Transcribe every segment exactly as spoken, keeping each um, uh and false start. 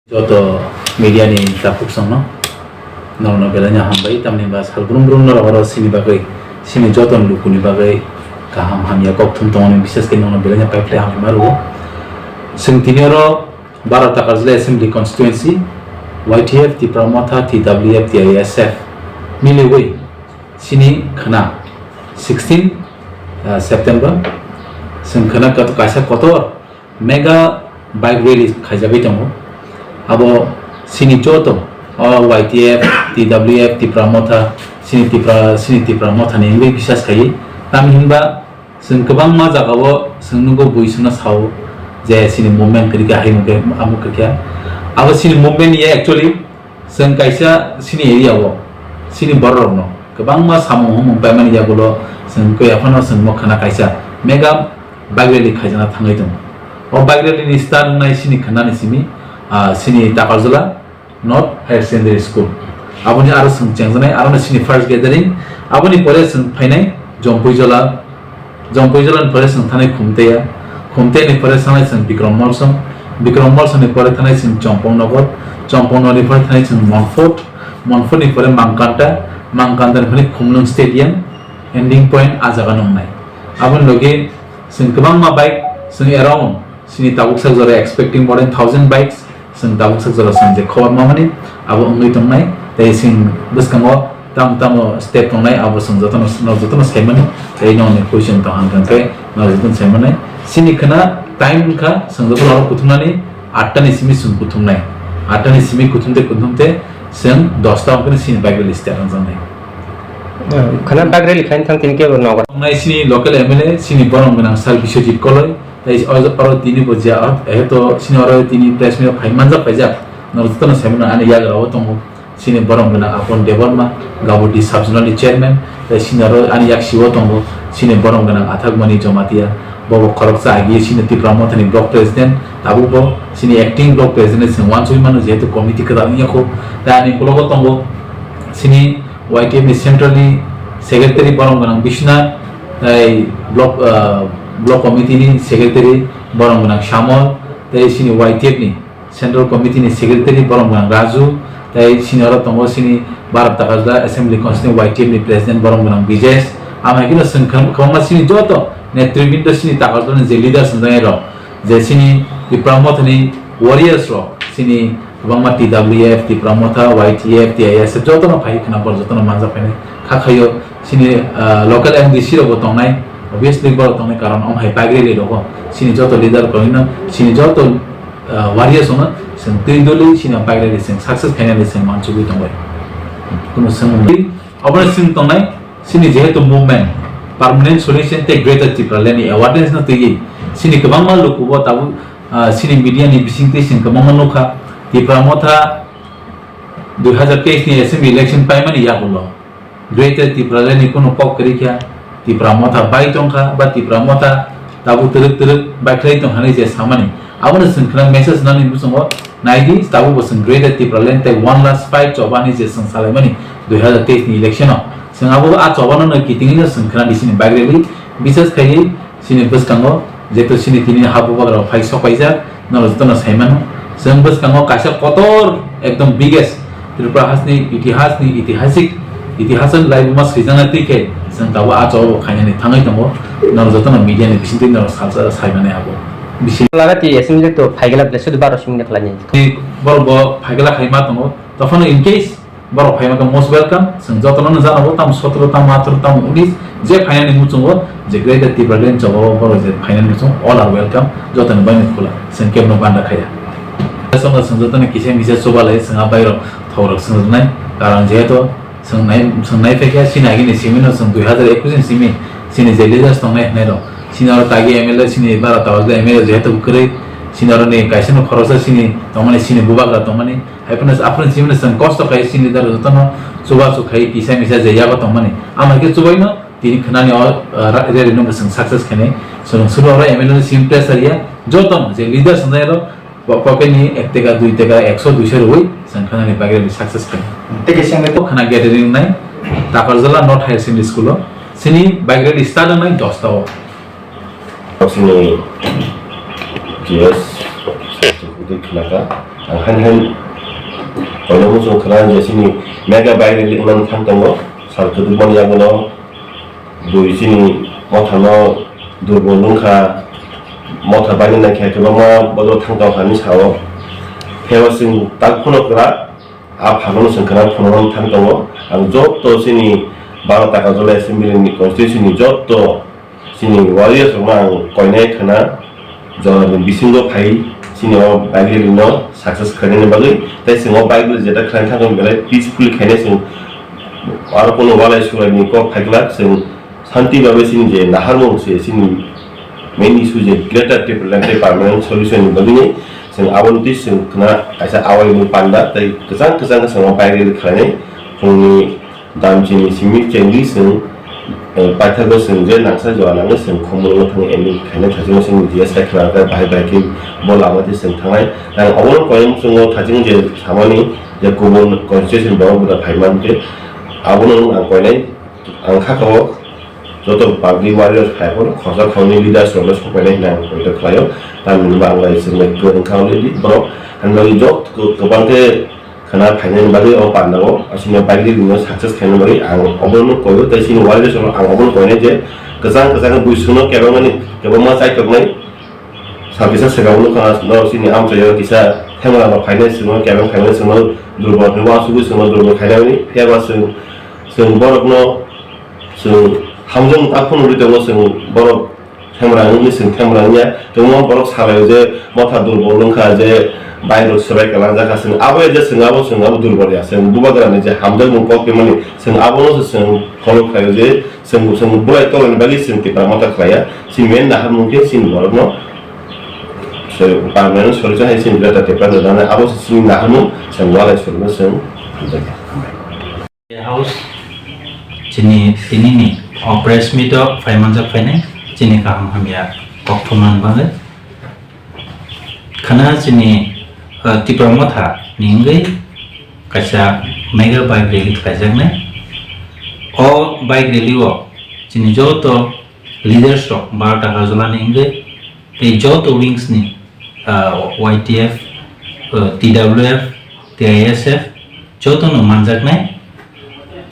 Joto media ni takhuk songno norokno belai no hambai, tamni ba sal brum brum norok oro sini bagwi, sini joto ni lukuni bagwi kaham hamya kok thum tongmani, bises khe norokno belai no paiphlai hambai ma rwo. Chwng tini oro Baro Takarjala Assembly Constituency, Y T F, Tipra Motha, T W F, T I S F miliwi sini khwna sixteen, ah, September chwng khwna kaisa kotor mega bike rally khaijagwi tongo. Abo sini joto o Y T F, T W F, Tipra Motha, sini Tipra, sini Tipra Motha ni wngwi bisas khaiwi. Tamni hinba chwng kwbangma jagao chwng nugo bui chwngno sao je sini movement kwrwi khe hai mungkhe amuk kwrwi khe. Abo sini movement ya actually Chwng kaisa sini area o, sini borok rokno kwbangma samung humung paimani yagulo chwng koi aphano chwng mo khwna kaisa mega bike rally khaijana thangwi tongo. O bike rally ni start wngnai sini khwnani simi, ah, sini Takarjala North Higher Secondary School. Aboni aro chwng chengjaknai, aro no sini first gathering, aboni pore chwng phainai Jompuijala Jompuijala ni pore chwng thanai Khumteya, Khumteya ni pore thanai chwng Bikrom Molsom, Bikrom Molsom ni pore thanai chwng Chompong Nogor, Chompong Nogor ni pore thanai chwng Monfort, Monfort ni pore Mangkanta, Mangkanta ni pore Khumlwng Stadium, ending point a jaga nungnai. Aboni logi chwng kwbangma bike, chwng around sini tabuk sak jora expecting more than thousand bikes, Chwng tabuk sak jora chwng je khobor mamani abo wngwi tongnai, tei chwng bwskango tamo tamo step tongnai abo chwng jotono, no jotono saimani, tei nokni question tong hang khe no jotono saimani. Chini khwna time wngkha chwng jotono oro kuthumnani atta ni simi chwng kuthumnai, atta ni simi kuthumte kuthumte chwng dosta wngkhe chini bike rally start wngjaknai. Khwna bike rally khlaina thang tini kebo nogo. Tongnai chini local M L A chini borom gwnang sir Biswajit Koloi, Tei oro, oro tini bo je, ah, eh, to sini oro tini press meet phai manjak paijak. Norok jotono sai mano ani yagra o tongo. Sini borom gwnang Apon Debbarma, Gabodi sub zonal ni chairman. Tei sini oro ani yak sio tongo. Sini borom gwnang Athakmani Jamatia. Bobo khoroksa agi sini Tipra Mothani block president. Tabuk bo sini acting block president se wansoi mano jehetu committee kwtal wngya kho. Tei ani ulogo tongo sini Y T F ni central ni secretary borom gwnang Biswanath. Tei block, ah, block committee ni secretary borom gwnang Samol, tei sini Y T F ni central committee ni secretary borom gwnang Raju, tei sini oro tongo sini Bharat Takarjala Assembly Constituency Y T F ni president borom gwnang Bijesh. Amo hai kheno chwng kwbangma sini joto netribinda sini Takarjala ni je leaders wngjak rok, je sini Tipra Mothani warriors rok, sini kwbangma T W F, Tipra Motha, Y T F, T I S F jotono phai khwna bor jotono manja phainai. Kha khaio sini, ah, local M D C rok bo tongnai, obviously borok tongnai karon omo hai bike rally rogo sini joto leader koino sini joto, ah, warriors ono chwng twi doli sini bike rally chwng success khainani chwng mansugwi tongbai. Kuno swngmung obono chwng tongnai. Sini jehetu movement, permanent solution tei Greater Tipraland ni awareness no twiwi sini kwbangma lukubo tabuk, ah, sini media ni bisingtwi chwng kwbangma nukha. Tipra Motha dui hazar teis ni assembly election paimani yagulo Greater Tipraland ni kunu kok kwrwi kha, Tipra Motha bai tongkha ba Tipra Motha tabuk twrwk twrwk bai khlai tong hinwi je samani. Abono chwng khna message nani bwskango naidi, tabuk bo chwng Greater Tipraland tei one last fight chobani je chwng salaimani dui hazar teis ni election o. Chwng abo a chobano no kitingino chwng khna di sini bike rally, bises khaiwi sini bwskango jeto sini tini ha bubagra phai sok paijak, norok jotono sai mano. Chwng bwskango kaisa kotor ekdom biggest Tripura hasni itihasni itihasik itihasni laibuma swijaknai twi khe chwng tabuk a chobabo khainani thangwi tongo. Norok jotono media ni bisingtwi norok salsa sai mani abo. Bisi Laga ti assembly to phaigala ble sudu baro sing de khlani. Ni borok bo phaigala khai ma tongo. Tophano in case borok phai ma khe most welcome. Chwng jotono no jana bo tam sotro tam atro tam unis je phainani muchungo je Greater Tipraland chobao borok je phainani muchung all are welcome. Jotoni bai ni khula. Chwng kebno banda khaya. Chwng chwng jotoni kisa misa chubalai chwng a bai rok thok rok chwng rwnai. Karon jehetu Chwng nai, chwng nai phaikha, chini agini simi no chwng dui hazar ekush ni simi, chini je leaders tongnai hinai rok. Chini oro tagi M L A, chini bara tawajla M L A jehetu kwrwi, chini oro ni kaisa no khoroksa chini tongmani chini bubagra tongmani. Haiphano aphano simi no chwng kosto khai chini leader jotono chubachu khai kisa misa je yago tongmani. Ama khe chubaino tini khwnani o, ah, ra-, rally no chwng success khainai. Chwng suru oro M L A no simi pressure ya, jotono je leaders tongnai rok, Bo pocket ni ek teka, dui teka, ekso, duiso rwui chwng khwnani bike rally success khainai. Tei kaisa wngkha khwna gathering wngnai Takarjala North Higher Secondary School o. Chini bike rally start wngnai dosta o. Chini G S Secretary khwlangkha. Ang han han kono muchung khna je chini mega bai rally wngna thang tongo, sal kwdwkmani yagulo bui chini mothano durbol wngkha, motha bainani khe kwbangma bodol thang tong kha hinwi sao. Phiyaba chwng tak phano kwrak, a phanano chwng kwrak phano thang tongo. Ang joto chini baro taka jola assembly ni constituency ni joto chini warriors rokno ang koinai khna, jorani bisingo phai chini o bike rally no success khainani bagwi, tei chwng o bike rally jeta khlaina thangwi belai peacefully khainai chwng, aro kono walai sulaini kok phai glak chwng shanti bagwi chini je naharmung se chini main issue je Greater Tipraland tei permanent solution ni bagwi chwng aboni twi chwng khna kaisa awaimung panda tei kwchang kwchang chwng o bike rally khlainai phungni Dam chini simi chengwi chwng, eh, paithago chwng je nangsa jora nangwi chwng khumulwngo thangwi ending khaina thachino chwng D S I khwlangkha bahai bahai khe bo lama twi chwng thangnai. Ang obono koyang chwngo thaching je samani je kubun constitution borok buda phai mankhe abono ang koinai ang kha kha o joto public warriors phai phano khorsa khoroknwi leaders rokno sopainai hinwi ang koito khlaio. Tamni hwnba ang bai chwng bai kwrwng kha already borok. Ang bai jot kwbang khe khwna phainani bagwi o pandao, aswkno bike rally no success khaina bagwi ang obono koio, tei chini warriors rok ang obono koinai je kwchang kwchang bui chwngno kebengmani, kebengma chaitoknai sal kisa swkang nukha, norok chini amchaio kisa themra rok phainai chwngno kebeng phainai chwngno durbol hinwi uansugwi chwngno durbol khainani, phiyaba chwng, chwng borokno chwng hamjakmung tak phano rwi tongo, chwng borok Themra wngwi chwng themra wngya. Tongmo borok salaio je motha durbol wngkha, je bairok swbai kwlangjak kha, chwng abo ya je chwng abo, chwng abo durbol ya. Chwng bubagrani je hamjakmung kok tongmani, chwng abono se chwng follow khlaio je chwng, chwng bolai tongmani bagwi chwng tipra motha khlaiya. Chini main naharmung khe chini borokno se permanent solution hai chini Greater Tipra Nagano, abo se chini naharmung, chwng walai solution chwng hamjakya. House, chini tinini o press meet o phai manjak phainai, chini kaham hamya kok thumna bagwi. Khana chini, uh, Tipra Motha ni wngwi kaisa mega bike rally khlaijaknai. O bike rally o chini joto leaders rok Bharat Agartala ni wngwi tei joto wings ni, ah, Y T F, ah, T W F, T I S F joto no manjaknai.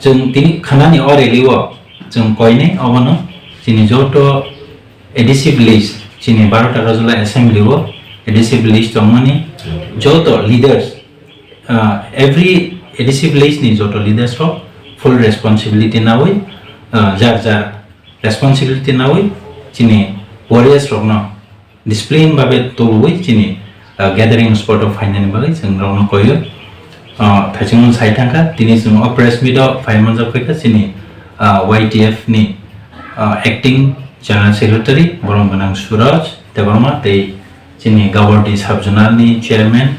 Chwng tini khanani o rally o chwng koinai obono chini joto A D C village, chini Bharat Agartala assembly o A D C village tongmani joto leaders, ah, every A D C village ni joto leaders rok full responsibility nawi, ah, jar jar responsibility nawi chini warriors rokno discipline babe tubui chini, ah, gathering spot o phainani bagwi chwng rokno koyo. Ah, thaichung sai thangkha, tini chwng o press meet o phai manjak phaikha chini, ah, Y T F ni, ah, acting general secretary borom gwnang Suraj Debbarma tei chini Gabordi sub zonal ni chairman,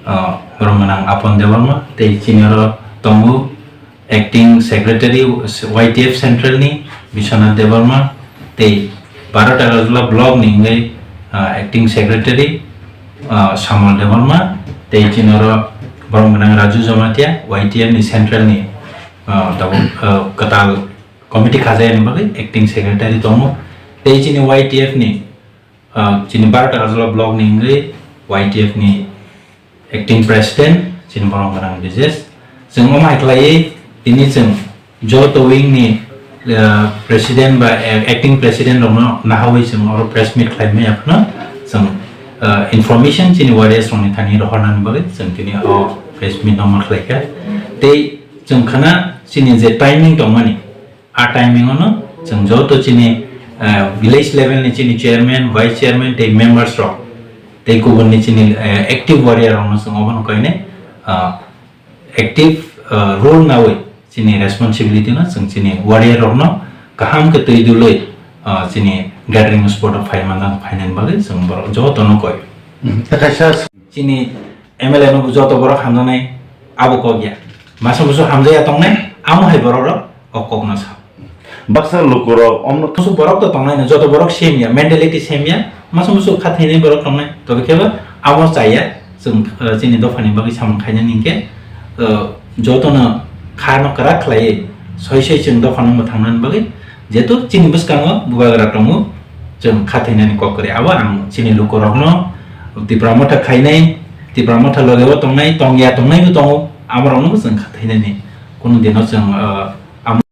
ah, borom gwnang Apon Debbarma tei chini oro tongo acting secretary Y T F central ni Biswanath Debbarma tei Bharat Agartala block ni wngwi, ah, acting secretary, ah, Samol Debbarma tei chini oro borom gwnang Raju Jamatia Y T F ni central ni, ah, tabuk, ah, kwtal committee khajayani bagwi acting secretary tongo tei chini Y T F ni, ah, chini Bharat Agartala block ni wngwi Y T F ni acting president, chini borom gwnang Bijesh. Chwng omo hai khlaiwi tini chwng joto wing ni, ah, president ba, eh, acting president rokno nahawi chwng oro press meet khlai maya phano chwng, ah, information chini warriors rokni thani rohornani bagwi chwng tini o press meet no ma khlaikha. Tei chwng khana chini je timing tongmani, a timing ono chwng joto chini, eh, village level ni chini chairman, vice chairman tei members rok tei kubun ni chini, eh, active warrior rokno chwng obono koine, ah, active, ah, role nawi chini responsibility no chwng chini warrior rokno kaham khe twi dului, ah, chini gathering spot o phai manjak phainani bagwi chwng borok jotono koi. Hmm, tei kaisa chini M L A no joto borok hamjaknai abo kok ya. Masa musu hamjaya tongnai, amo hai borok rok o kok no sa. Baksa lukurok omno Musu borok to tongnai no, joto borok same ya, mentality same ya, masa musu kha thainai borok tongnai. Tobe khe bo amo chaya, chwng, eh, chini dopha ni bagwi samung khainani hinkhe, eh, joto no kha no kwrak khlaiwi soi soi chwng dopha no mwthangnani bagwi, jehetu chini bwskango bubagra tongo, chwng kha thainani kok kwrwi. Abo ang chini lukurok no Tipra Motha khainai, Tipra Motha loge o tongnai, tongya tongnai bo tongo, amorokno bo chwng khathainani kunu dino chwng, ah,